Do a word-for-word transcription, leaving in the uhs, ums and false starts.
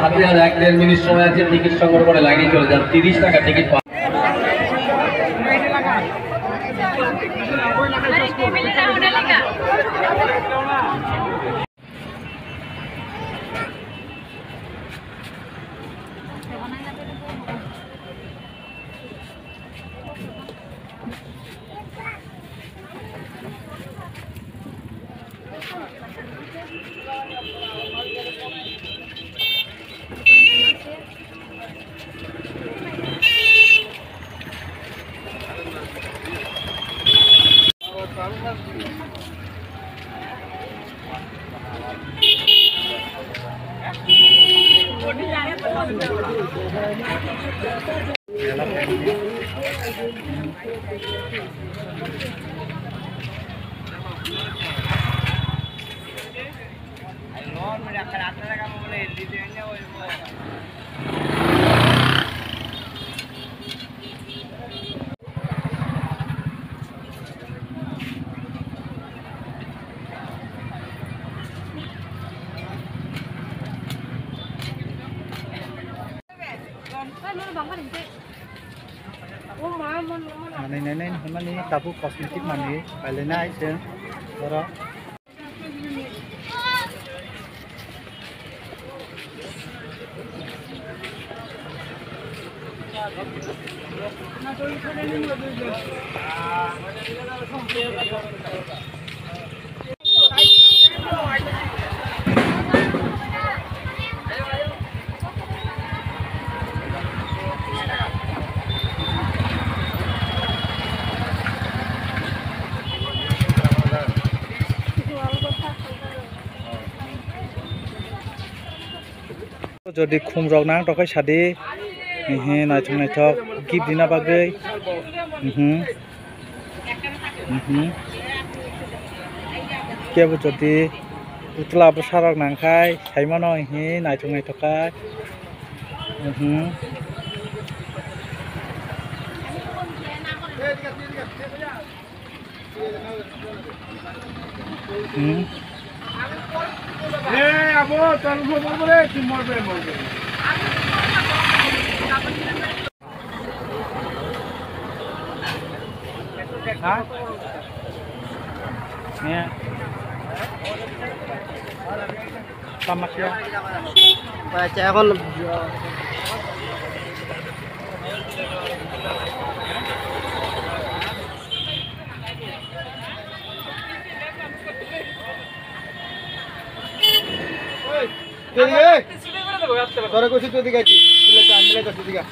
হাতে আর এক দেড় মিনিট সময় আছে, টিকিট সংগ্রহ করে লাইনে চলে যান, তিরিশ টাকা টিকিট পান। Manwi nainai hwnmani tabuk cosmetic manwi pailai nai chwng borok. Jodi khum rok nang tokai sadi, ehe, naithok naithok gift dina bagwi, mhm, mhm. Kebo jodi putla bwsa rok nang khai saimano, ehe, naithok naithok kha, mhm. Hmm. Eh, abo, tol mo, mo, mo, re, ti mor be, mor be. Ha? Ya. Tamasya. Baca kon. Tore kosi tu diga chi. Sile ta mile ta diga.